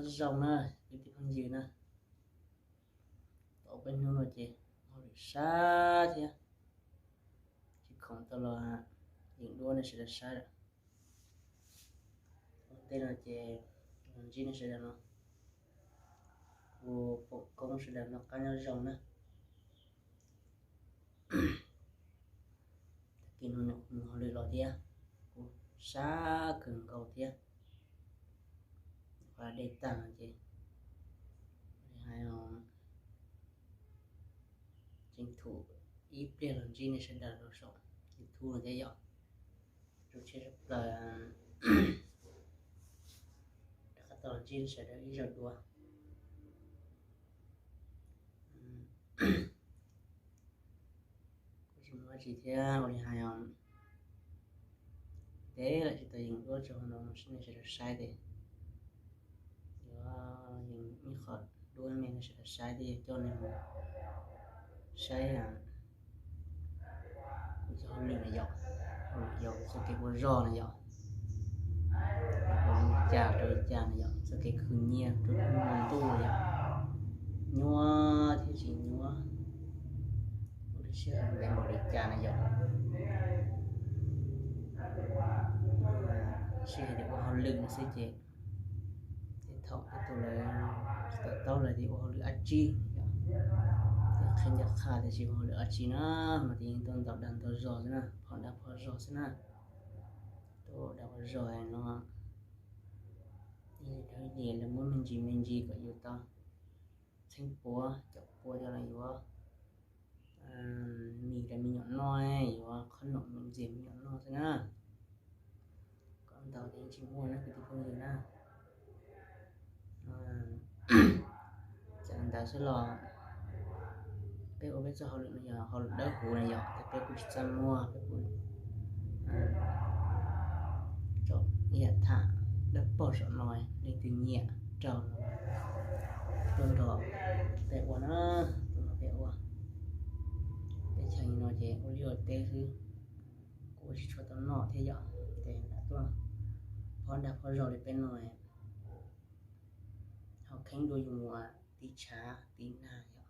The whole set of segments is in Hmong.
Zoo na, kwv tij phooj ywg na, tau peb hnub no ces hauj lwm sab thiab, tsis khoom tau los yeem duab nej sawv daws saib lawm. Ua ntej no ces los ntsib nej sawv daws no, kuv foom koob sawv daws noj qab nyob zoo na. Tag kis no nws kuj mus hauj lwm los thiab, kuj sab kawg nkaus thiab. Qhov dej tag no ces hais tseem thum ib pliag los ntsib nej sawv daws rau saum YouTube no thiab yom. Zoo siab tshaj plaws rov qab tau los ntsib nej sawv daws ib zaug dua. Kuv tsis muaj dab tsi thiab ua li hais os, teb lawm tsis tau yeem duab tso no nej sawv daws saib ces yuav yeem ib qho duab me nej sawv daws saib thiab yog coj nej mus saib kuv cov hauj lwm na yom, hauj lwm yog txoj kev ua zog na yom, ua li cas rau li cas na yom, txoj kev khwv nyiaj rau hnub ntuj na yom, nyuaj thiab tsis nyuaj, ua lub siab ntev npaum li cas na yom. Sij hawm tias ua hauj lwm no xwb ces tej thaum tej tug lawv tsis to taub lawv tias ua hauj lwm dab tsi, ces qhia ncaj qha tias tsis ua hauj lwm dab tsi na, mas ces yeej tuaj ntaus dag ntaus zog xwb na, phom dag phom zog xwb na, tuaj ua dag ua zog no. Ib yam li lawv muab me ntsis me ntsis kom yus tau txheeb puav caum puav coj los yuav mis rau me nyuam noj, yuav qhob noom me ntxias me nyuam noj xwb na. Kom ntau ces yeej tsis muaj na kwv tij phooj ywg na. Txawm li ntawd xwb los peb ua peb txoj hauj lwm no yog hauj lwm dawb huv na yom, ces peb kuj tsis txaj muag, peb kuj tso ib yam tham dawb paug saum no, leej twg nyiam raug no tuaj nrog peb ua na, tuaj nrog peb ua. Teb chaws no ces ua liaj ua teb xwb, kuj ua tsis tshua tau noj thiab yom, ces lam tuaj phov dag phov zog li peb no ho kheev dua yus mus tiv tshav tiv nag yom.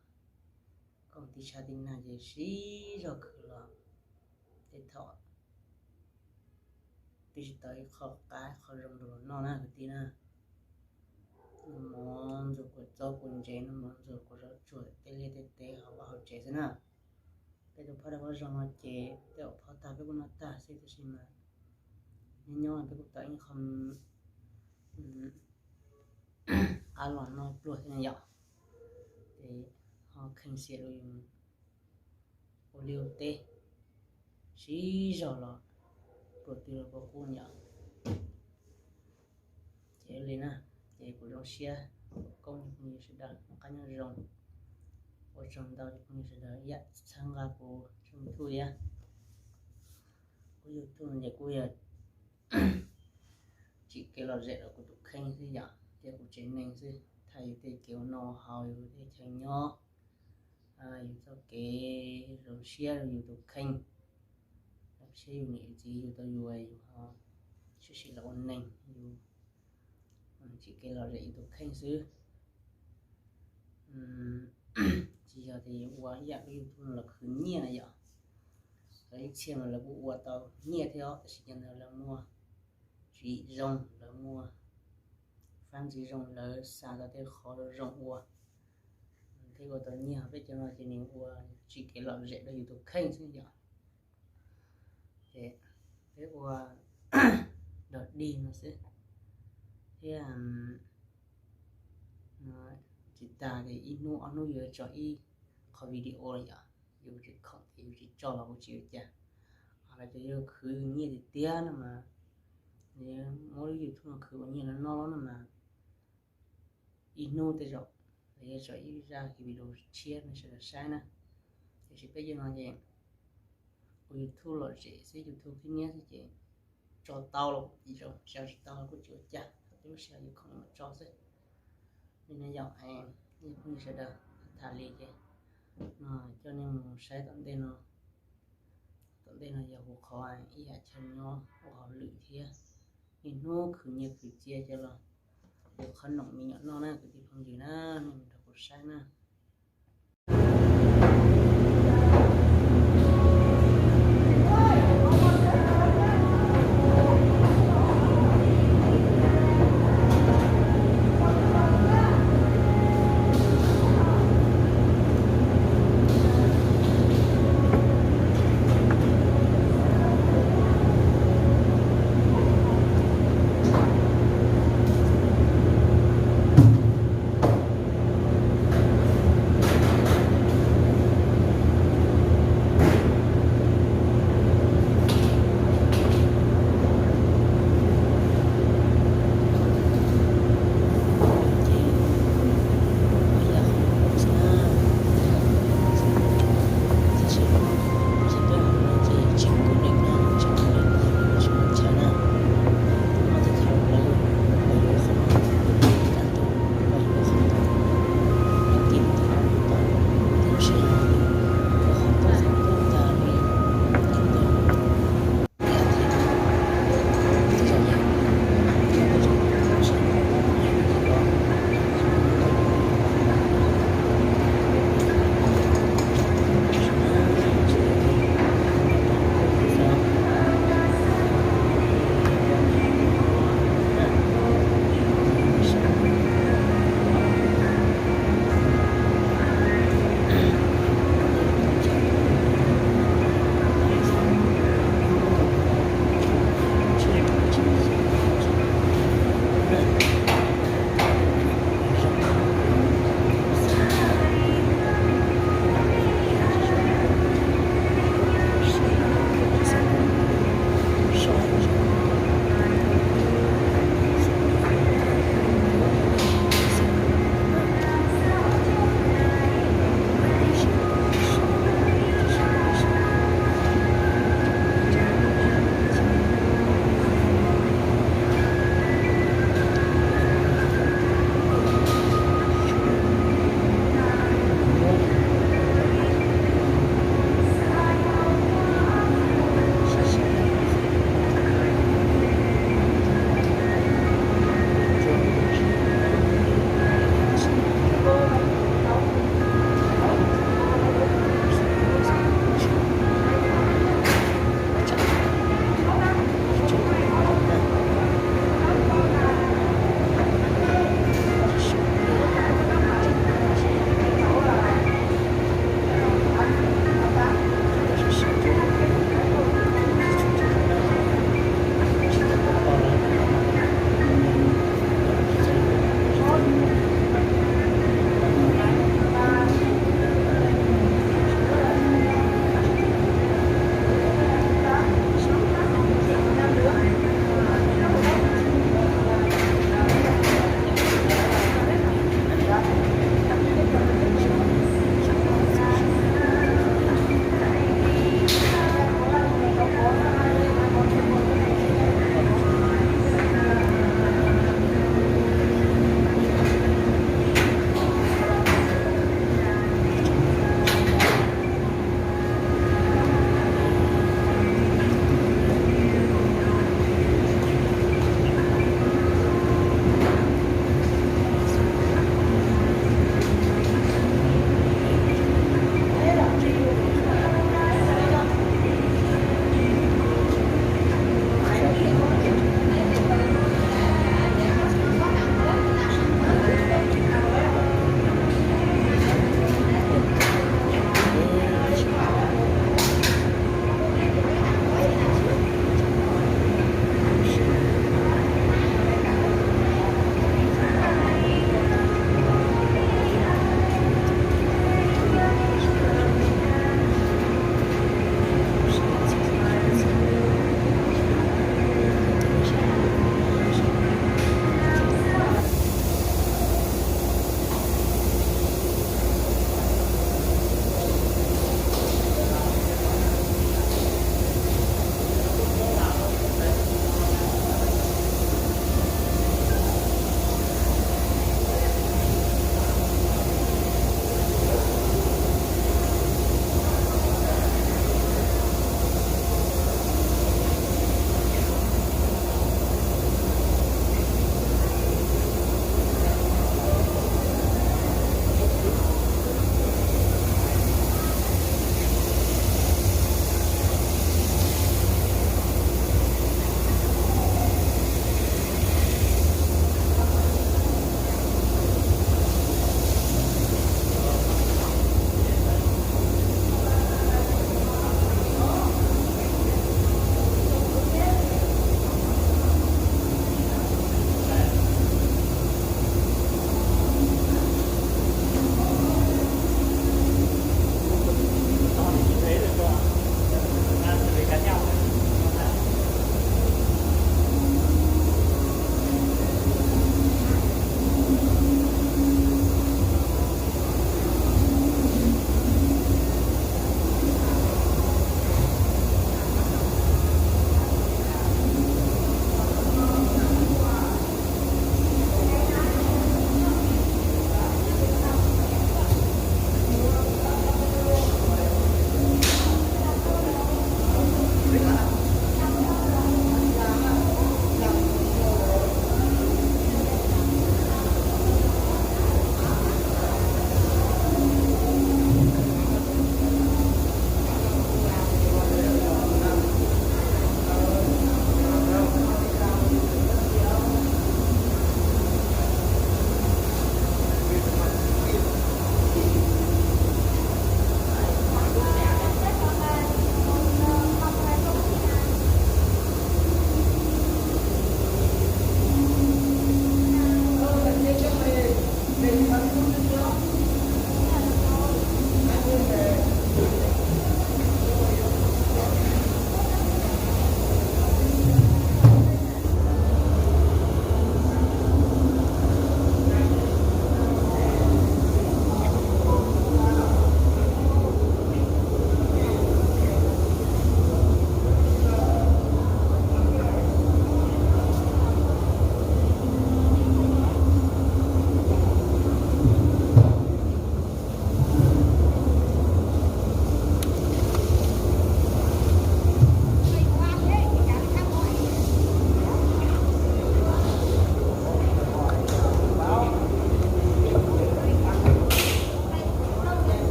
Koj mus tiv tshav tiv nag ces siv zog khwv los tej thaum twb tsis tau ib qho qab qho zoo rau luag noj na kwv tij na. Noj mov ntxuag kua txob kua ntsev, noj mov ntxuag kua zaub tsuag tej liaj tej teb hauv vaj hauv tsev xwb na. Peb tus phov dag phov zog no ces tej zaum phov tag peb kuj noj tag xwb, tab sis mas nyob nyob peb kuj tau ib qho qab los noj pluag thiab ne yom. Ces ho kheev xiam rau yus ua liaj ua teb siv zog los pluag twg los pluag qub yom. Ces li na, ces kuv zoo siab foom koob cov phooj ywg sawv daws noj qab nyob zoo, ua tsaug ntau cov phooj ywg sawv daws ib yam txhawb nqa kuv tshooj YouTube thiab. Kuv YouTube no ces kuj yog tsim kev lom zem rau kuv tus kheej xwb yom, thiab kuv tsev neeg xwb, thaij yus tej kev ua noj ua haus, yus tej chaw nyob, yus txoj kev zoo siab rau yus tus kheej, zoo siab yus niam yus txiv yug tau yus, yus ho sib sim los ua neeg, yus tsim kev lom zem yus tus kheej xwb. Tsis yog tias yus ua ib yam lub YouTube no los khwv nyiaj na yom. Lawv ib txhia mas lawv kuj ua tau nyiaj thiab os, tab sis cov ntawd lawv muaj tswv yim zoo, lawv muaj fab ntxwv zoo, lawv xav tau tej qhov zoo ua thiaj ua tau nyiaj. Peb cov no ces nws ua tsim kev lom zem rau yus tus kheej xwb yom. Ces peb ua dog dig no xwb, thiab tsis tas ces ib hnub ob hnub yuav tso ib qho video yom. Yus tsis khoom ces yus tsis tso los kuj tsis ua cas. Ho lawv cov yog khwv nyiaj tiag tiag no mas, muab lub YouTube no khwv ua nyiaj no no no mas ib hnub tej zaum lawv yuav tso ib zaj video tshiab nej sawv daws saib na. Tiam sis peb cov no ces ua YouTube lom zem xwb, YouTube khib nyiab xwb ces tso tau los kuj tsis zoo, tso tsis tau los kuj tsis ua cas, thaum twg lub sij hawm yus khoom mam tso xwb. Li no yom, nej phooj ywg sawv daws, tham li ces no coj nej mus saib tom ntej no. Tom ntej no yog kuv qhov ib yam chaw nyob ua hauj lwm thiab, niaj hnub khwv nyiaj khwv txiaj coj los Qhob noom me nyuam noj na kwv tij phooj ywg na, nej mus nrog kuv saib na.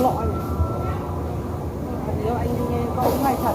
Lọ nhỉ? Thật nhớ anh đi nghe con cũng hay thật.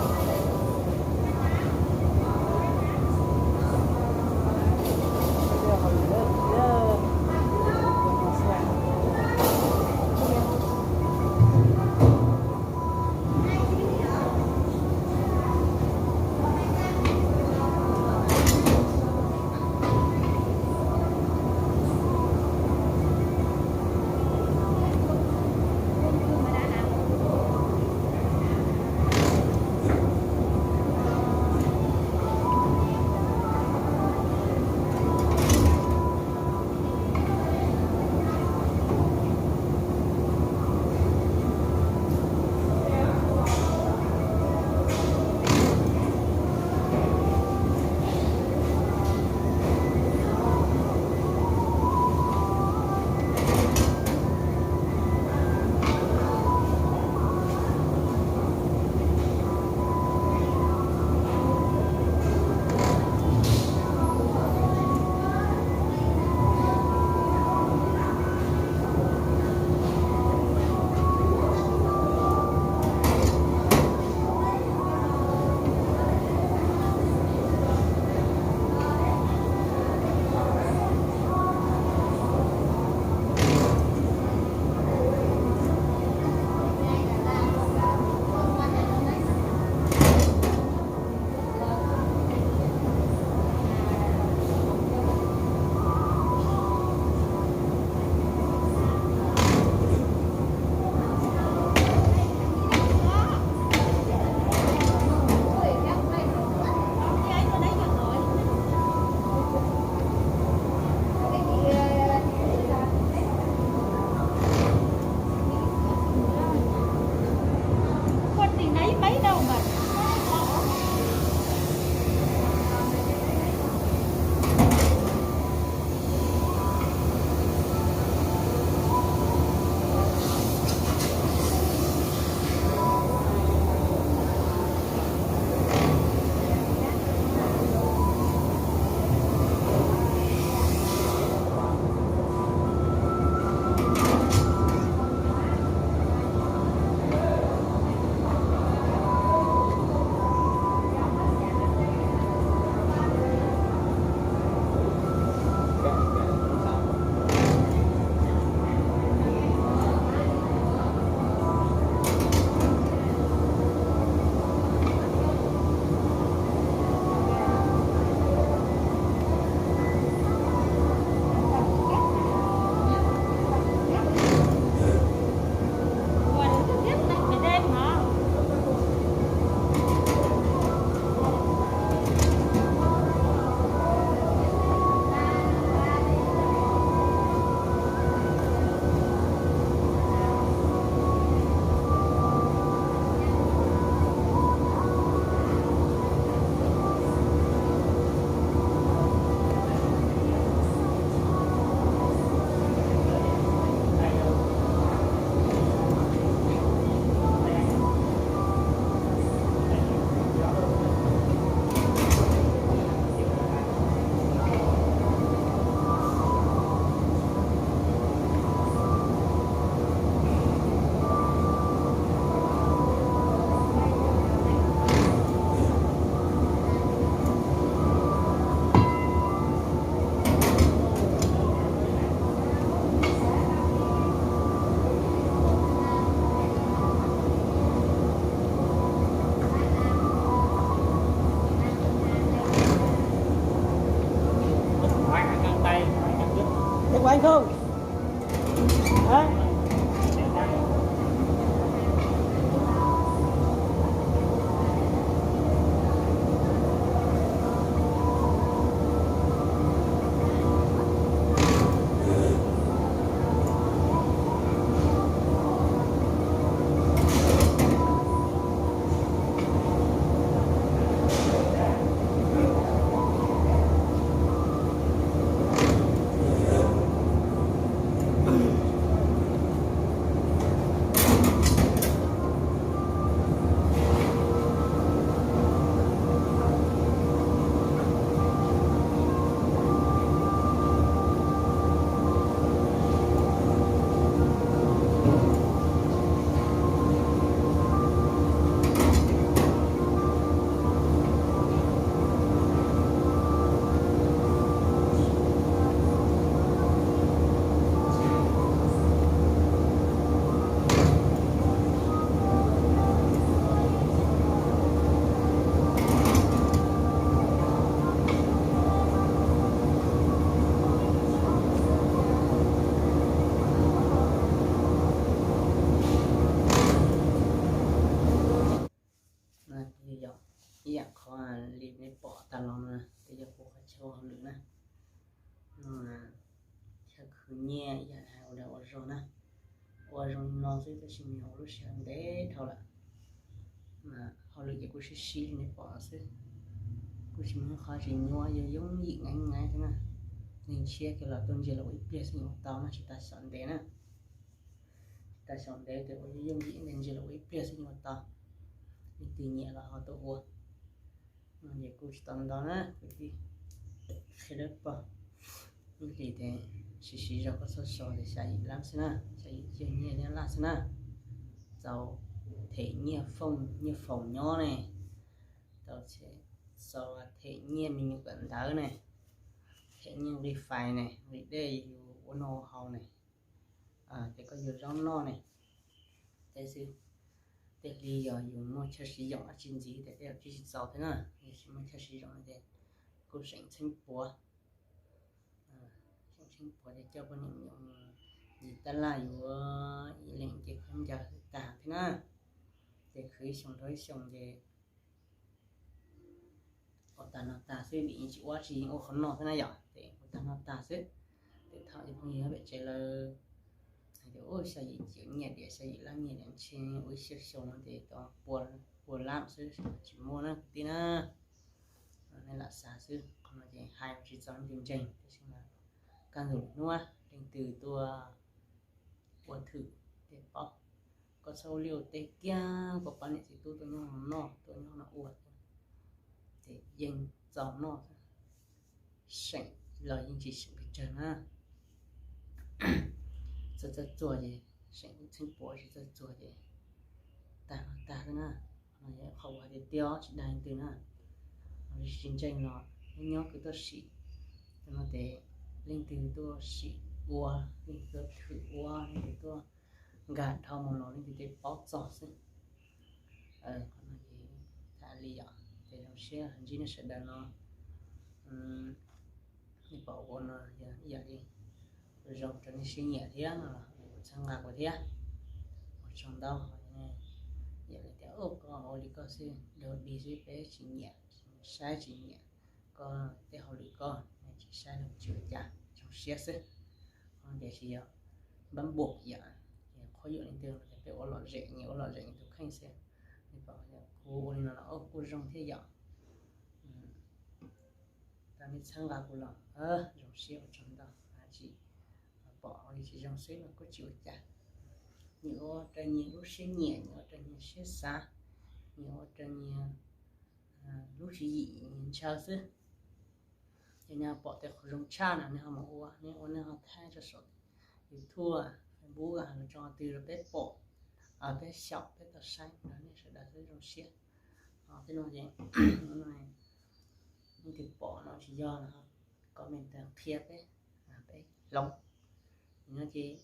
Li nej pom tag los no, tej yog kuv qhov chaw ua hauj lwm na, no chaw khwv nyiaj ib yam hais ua dag ua zog na, ua zoo li no xwb tab sis mas ua lub sij hawm ntev dhau lawm. Hauj lwm ces kuj sib sib li nej pom xwb, kuj tsis muaj qhov tsis nyuaj, yooj yooj yim nqeeb nqeeb xwb na. Neeg tshiab kiag los tuaj ntsia los ua ib pliag xwb yeej ua tau na, tsis tas xyaum ntev na. Tsis tas xyaum ntev ces ua yooj yooj yim, ntsia los ua ib pliag xwb yeej ua tau. Leej twg nyiam los ho tuaj ua. No ces kuj tsis tau ntau na kwv tij, qhia dawb paug. Ib hlis ces siv siv zog koj txhob so ces xya yim lab xwb na, xya yim ciag nyiaj nyab laj xwb na. Txaus them nyiaj foom nyiaj foom nyob ne, txaus them nyiaj me nyuam kawm ntawv ne, them nyiaj nqi fais ne, nqi dej yus ua noj ua haus ne, ces koj yuav zaub noj ne, tej xwb. Tej hli yog yus muaj chaw siv yoom dab tsi ntxiv ces tej zaum tsis txaus thiab na, yog tsis muaj chaw siv yoom ces kuj seem txheeb puav. Seem txheeb puav ces coj poj niam me nyuam mus ntxiv tab laj yuav ib leeg ces khaub ncaws tag thiab na. Ces khwv ib xyoos rau ib xyoos ces ua tag no tag xwb, vim yeej tsis ua tsi, yeej ua qhov no xwb na yom, ces ua tag no tag xwb. Ces thaum cov phooj ywg pem tsev lawv hais tias ub xya yim ciam nyiaj diam, xya yim lab nyiaj diam, ntshe ua ib xyoos xyoo no ces tau pua lab xwb tsis muaj na kwv tij na. Nej lam xav xwb, qhov no ces hais tsis txog leej twg ntseeg, tab sis mas kaj ntug hnub leej twg tuaj ua thwm tej paub. Koj txhob ua liaj ua teb kiag, koj pab niam txiv tub tuaj nyob no noj, tuaj nyob no ua, ces yeej txaus noj, seem los yeej tsis seem pes tsawg na. Txawj txawj txuag ces seem txheeb puav, tsis txawj txuag ces tag no tag xwb na. No yog qhov uas hais tiag tiag tsis dag leej twg na. Tsis ntseeg los nyob nyob kuv tuaj sim, no ces leej twg tuaj sim ua, leej twg tuaj thwm ua, leej twg tuaj nkag dhau mus los leej twg tej paub txog xwb. Qhov no ces tham li yom, ces zoo siab ntsib nej sawv daws no. Nej pom ua no yog ib yam li zoo rau nej siab nyiam thiab no los kuv txhawb nqa kuv thiab. Ua tsaug ntau. Yam li tias koj ua li koj xwb, dog dig xwb, peb tsis nyiam, saib tsis nyiam koj tej hauj lwm, koj tsis saib los tsis ua cas, zoo siab xwb. Ho tiam sis yog npab npuam yam, qhuab yuam leej twg los peb ua lom zem, nyias ua lom zem nyias tus kheej xwb. Nej pom kuv ua li no los kuj zoo thiab yom. Tau nej txhawb nqa kuv los zoo siab, ua tsaug ntau. Tsis pom ua li tsis zoo xwb los kuj tsis ua cas. Nyias ua raws nyias lub siab nyiam, nyias ua raws nyias siab xav, nyias ua raws nyias lub tswv yim ntshaw xwb. Ces nej pom tej qhov zoo tshaj no nej ho mus ua, nej ua nej ho thaij tso saum YouTube, Facebook los tso qhov twg los peb pom, peb xyaum peb tau saib los nej sawv daws xwb zoo siab. Ho tej no ces nej twg pom no tsis yog no comment qhia peb, peb hloov. No ces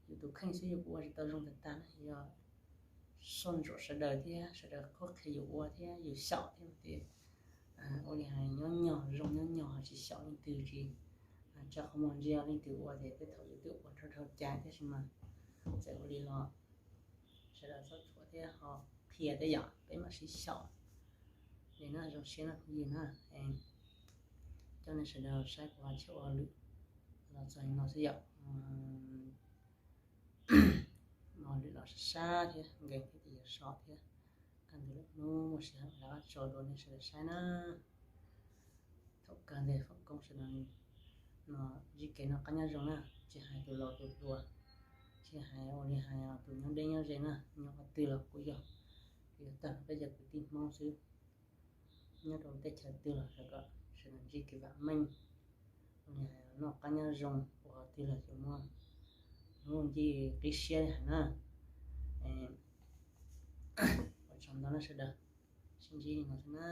yus tus kheej xwb yus kuj ua tsis tau zoo tag tag na, yog soj ntsuam sawv daws thiab sawv daws qhuab qhia yus ua thiab yus xyaum thiab ces ua li hais nyob nyog zoo nyob nyog tsis xyaum leej twg tsis tso qhov muag ntsia leej twg ua ces tej thaum yus twb ua dhau dhau cai thiab sis mas txawm ua li los sawv daws txhob thuam thiab ho qhia tej yam peb mam sib xyaum. Li na zoo siab na phooj ywg na, coj nej sawv daws saib kuv hais chaw ua hauj lwm los txog li no xwb yom. Hauj lwm los sab sab thiab nkees thiab ces yuav so thiab. Kaj ntug lwm hnub muaj sij hawm lawv tso dua nej sawv daws saib na. Thaum kawg ntawd foom koob sawv daws no ntsib kev noj qab nyob zoo na, tsis hais tus laus tus hluas, tsis hais ua li hais tus nyob deb nyob ze na, nyob qhov twg los kuj yog, kuj yog tag peb cov kwv tij Hmoob xwb. Nyob rau teb chaws twg los sawv daws kom sawv daws ntsib kev vam meej, ua li hais noj qab nyob zoo, ua qhov twg los tsuas muaj hnub nyoog qib siab li hais na. Ua tsaug ntau na sawv daws, sib ntsib li no xwb na.